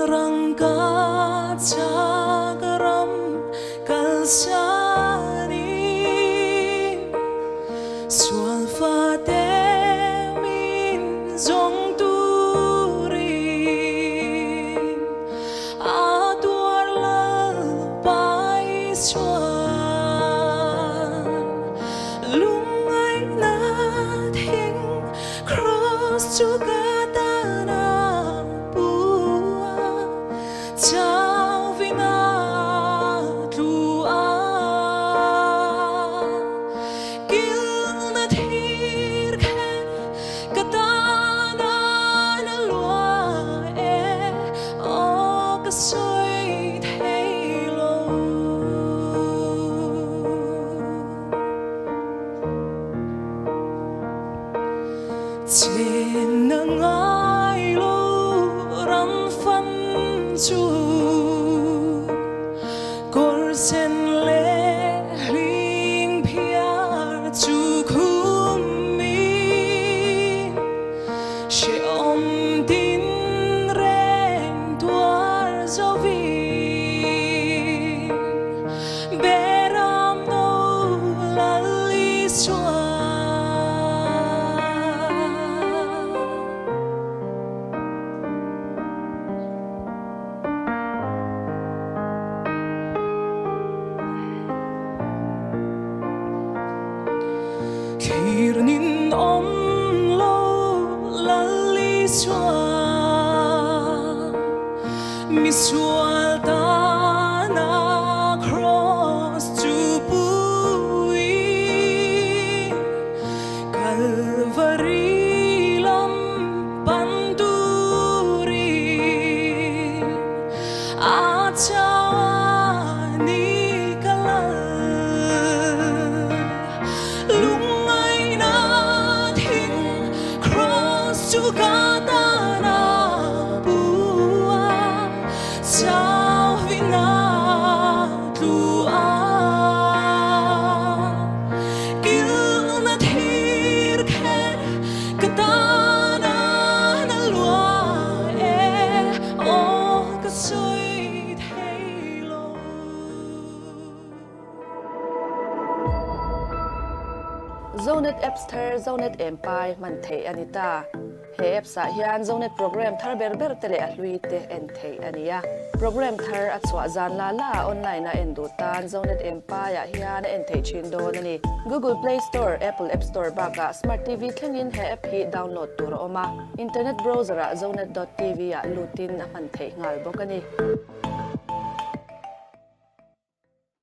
Rangkachak ram kalsanin Sual fate min zawng turin A tuar Lalpa Isuan Lungngaihna thing Cross chu ka tan a pu a, Chauvin a tlu a. Kilhna thir kher ka tan a na lua e, aw ka sawi thei lo. Chenna ngai lo ram fan chu kawr sen leh hling phiar chu khum in hrehawm tin reng tuar zo vin Beram no Lal Isua. Thlir nin awm lo Lal Isua. Misual tana cross chu pui Calvary lam pan turin a chau a ni ka lal Lungngaihna thing cross chu ka tan a pu a, chauhin a tlu a. Kilhna thir kher ka tan a na lua e, aw ka sawi thei lo. Zonet Apps thar Zonet Empai hman theih a ni ta. He apps ah hian Zonet program thar ber ber te leh a hlui te en theih a ni a. Program thar a chhuah zan la la ah online a en duh tan Zonet Empai ah hian a en theih thin dawn a ni. Google Play Store, Apple App Store bakah Smart TV thlengin he app hi download tur a awm a. Internet browser ah zonet dot tv ah lutin a hman theih nghal bawk a ni.